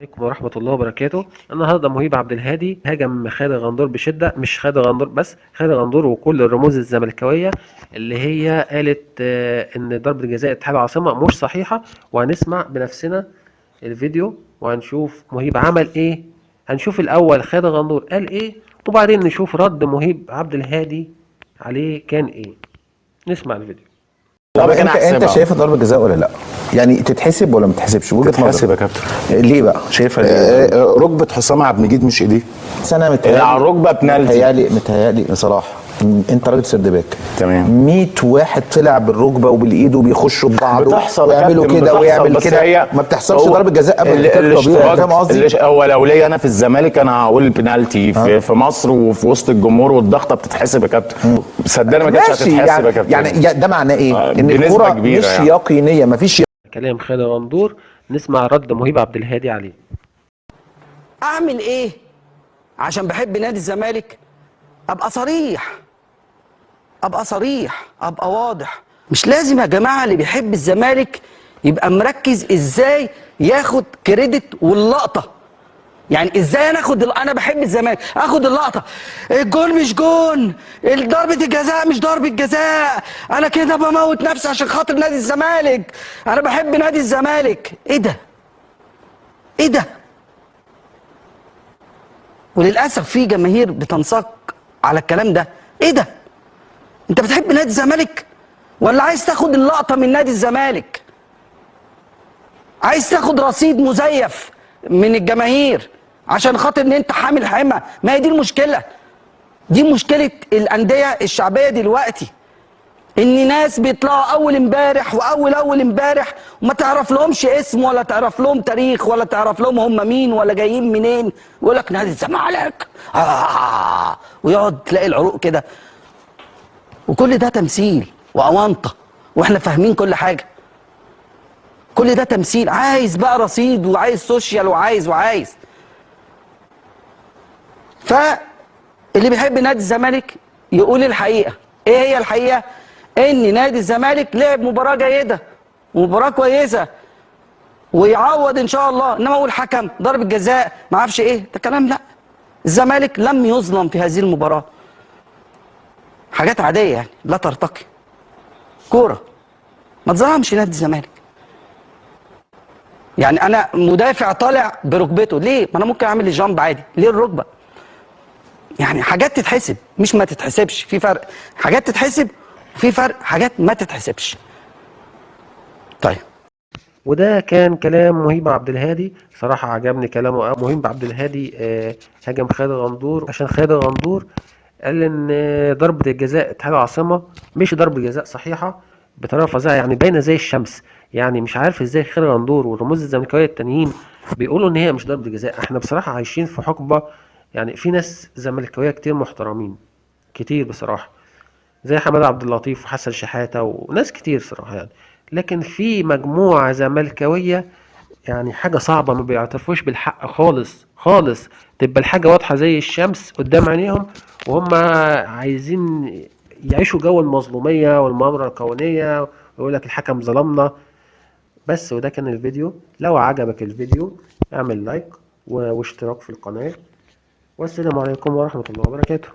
عليكم ورحمة الله وبركاته. النهارده مهيب عبد الهادي هاجم خالد غندور بشدة، مش خالد غندور بس، خالد غندور وكل الرموز الزملكاوية اللي هي قالت ان ضربة جزاء اتحاد العاصمة مش صحيحة. وهنسمع بنفسنا الفيديو وهنشوف مهيب عمل ايه. هنشوف الاول خالد غندور قال ايه، وبعدين نشوف رد مهيب عبد الهادي عليه كان ايه. نسمع الفيديو. طب طب انت انا شايفها ضربه جزاء ولا لا؟ يعني تتحسب ولا ما تتحسبش؟ وجهه نظرك. تتحسب يا كابتن. ليه بقى؟ شايفها ليه؟ ركبه حسام عبد المجيد مش ايديه. بس انا متهيألي على الركبة بنالتي. متهيألي بصراحة انت راجل third back، تمام. 100 واحد طلع بالركبه وبالايد وبيخشوا ببعض بتحصل يا ويعملوا كابتن، كده بتحصل، ويعمل بس كده، هي ما بتحصلش هو ضربه جزاء ابدا. طبيعي، الاشتراك فاهم قصدي؟ هو لو ليا انا في الزمالك انا هقول بنالتي في مصر وفي وسط الجمهور والضغطه بتتحسب يا كابتن. صدقني ما كانتش ماشي، هتتحسب يعني يا كابتن. يعني ده معناه ايه؟ ان بنسبة الكره كبيرة مش يعني. يقينية، مفيش كلام خالد غندور، نسمع رد مهيب عبد الهادي عليه. اعمل ايه عشان بحب نادي الزمالك؟ ابقى صريح، ابقى صريح، ابقى واضح. مش لازم يا جماعة اللي بيحب الزمالك يبقى مركز ازاي ياخد credit واللقطه. يعني ازاي انا اخد انا بحب الزمالك اخد اللقطة، الجون مش جون، ضربه الجزاء مش ضربه جزاء، انا كده بموت نفسي عشان خاطر نادي الزمالك، انا بحب نادي الزمالك. ايه ده؟ ايه ده؟ وللاسف في جماهير بتنساق على الكلام ده. ايه ده؟ انت بتحب نادي الزمالك ولا عايز تاخد اللقطة من نادي الزمالك؟ عايز تاخد رصيد مزيف من الجماهير عشان خاطر ان انت حامل حمى؟ ما هي دي المشكلة، دي مشكلة الاندية الشعبية دلوقتي، ان ناس بيطلعوا اول امبارح واول اول امبارح وما تعرف لهمش اسم ولا تعرف لهم تاريخ ولا تعرف لهم هم مين ولا جايين منين، ويقول لك نادي الزمالك ويقعد تلاقي العروق كده، وكل ده تمثيل واونطه، واحنا فاهمين كل حاجة. كل ده تمثيل، عايز بقى رصيد وعايز social وعايز وعايز. فاللي بيحب نادي الزمالك يقول الحقيقة. ايه هي الحقيقة؟ ان نادي الزمالك لعب مباراة جيدة ومباراة كويسة ويعوض ان شاء الله، انما اقول حكم ضربه جزاء ما اعرفش ايه ده كلام. لا، الزمالك لم يظلم في هذه المباراة، حاجات عادية يعني لا ترتقي. كورة ما تظلمش نادي الزمالك. يعني انا مدافع طالع بركبته ليه؟ ما انا ممكن اعمل الجامب عادي، ليه الركبة؟ يعني حاجات تتحسب مش ما تتحسبش، في فرق، حاجات تتحسب وفي فرق حاجات ما تتحسبش. طيب، وده كان كلام مهيب عبد الهادي. صراحة عجبني كلامه أوي. مهيب عبد الهادي هاجم خالد غندور عشان خالد غندور قال ان ضربة الجزاء اتحاد العاصمة مش ضربة جزاء صحيحة بطريقة فظيعة، يعني باينة زي الشمس. يعني مش عارف ازاي خالد غندور والرموز الزملكاوية التانيين بيقولوا ان هي مش ضربة جزاء. احنا بصراحة عايشين في حقبة، يعني في ناس زملكاوية كتير محترمين كتير بصراحة، زي حماد عبد اللطيف وحسن شحاتة وناس كتير صراحة يعني، لكن في مجموعة زملكاوية يعني حاجة صعبة، ما بيعترفوش بالحق خالص خالص، تبقى الحاجة واضحة زي الشمس قدام عينيهم، وهم عايزين يعيشوا جو المظلومية والمؤامرة الكونية ويقول لك الحكم ظلمنا بس. وده كان الفيديو. لو عجبك الفيديو اعمل like واشتراك في القناة، والسلام عليكم ورحمة الله وبركاته.